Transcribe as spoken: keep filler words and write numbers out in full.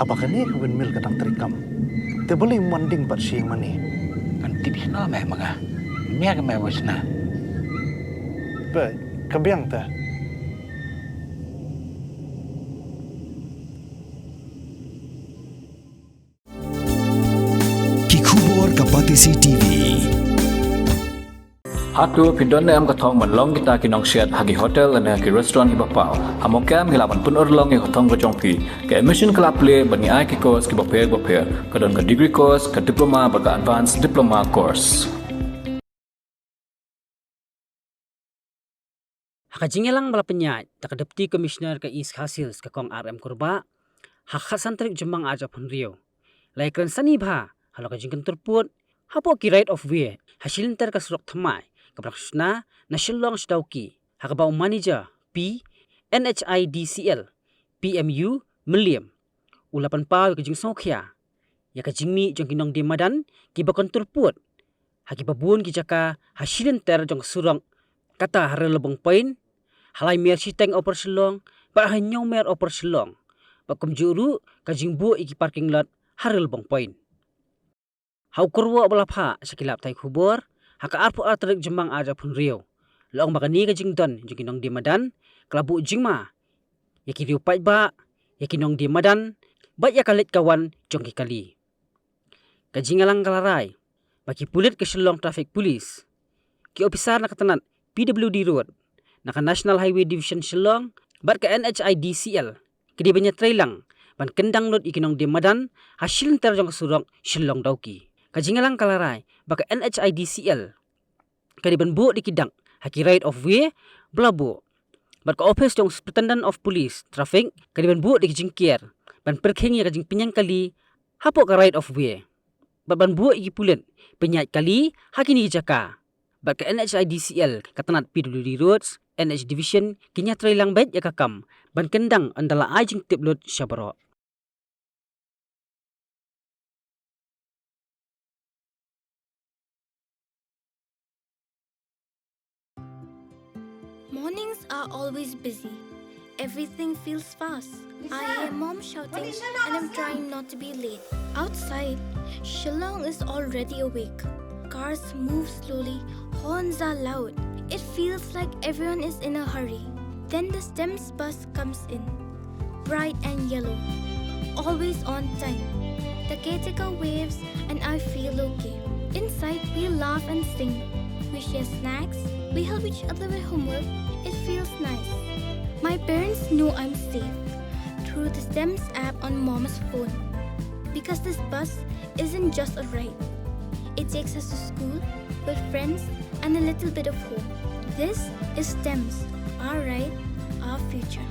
Haba kane ka windmill ka dang treikam, te balei ym wan ding pat sha ïing mane? Kan tip shano me ma nga? Mia ka me wishna. Ba ka biang te. Ki khubor ka Batesi T V. Hato phi don ne em ka thong ban long kita ki nongsiat ha ki hotel lane ha ki restaurant kiba paw? Ha Mawkyrwat ngi lah ban pynurlong ïa ka thong ka jong phi. Ka admission ka la plie bad ngi ai ki course kiba pher bapher. Ka don ka degree course, ka diploma bad ka advanced diploma course. Ha ka jingïalang ba la pynïaid da ka Deputy Commissioner ka East Khasi Hills, ka Kong R M Kurbah, ha ka khatsan tarik Jymmang arhajar arphew hynriew, la ïakren sani bha halor ka jingkyntur pud hapoh ki right of way ha shilynter ka surok thymmai kaba la shna na Shillong sha Dawki, ha kaba u manager P, N H I D C L, P M U, Mylliem, u la pynpaw ïa ka jingsngewkhia ïa ka jingmih jong ki nongdie madan kiba kyntur pud ha kiba bun ki jaka ha shilynter jong ka surok, kata ha Riew Lawbong Point, ha Laimier Shiteng Upper Shillong bad ha Hynñiewmier Upper Shillong, bad kumjuh ruh ka jingbuh ïa ki parking lot ha Riew Lawbong Point. Ha u kyrwoh ba la phah sha ki lad pathai khubor ha ka arphew ar tarik Jymmang arhajar arphew hynriew, la ong ba kane ka jingdon jong ki nongdie madan ka la buh jingma ïa ki riew paidbah, ïa ki nongdie madan bad ïa ka leit ka wan jong ki kali. Ka jingïalang ka la rai ba ki pulit ka Shillong Traffic Police, ki ophisar na ka tnat P W D Road, na ka National Highway Division Shillong bad ka N H I D C L ka dei ban ïatreilang ban kyndang lut ïa ki nongdie madan ha shilynter jong ka surok Shillong Dawki. Ka jingïalang ka la rai ba ka N H I D C L ka dei ban buh da ki dak ha ki right of way ba la buh, bad ka ophis jong u Superintendent of Police Traffic ka dei ban buh da ki jingkiar ban pyrkhing ïa ka jingpynïeng kali hapoh ka right of way, bad ban buh ïa ki pulit pynïaid kali ha kine ki jaka. Bad ka N H I D C L, ka tnat P W D Roads, N H Division, kin ïatreilang beit ïa ka kam ban kyndang ynda la ai jingtip lut sha baroh. Mornings are always busy. Everything feels fast. I hear mom shouting and I'm trying not to be late. Outside, Shillong is already awake. Cars move slowly, horns are loud. It feels like everyone is in a hurry. Then the STEMS bus comes in. Bright and yellow. Always on time. The caretaker waves and I feel okay. Inside, we laugh and sing. We share snacks. We help each other with homework. It feels nice. My parents know I'm safe through the STEMS app on mom's phone. Because this bus isn't just a ride. It takes us to school, with friends, and a little bit of home. This is STEMS, our ride, our future.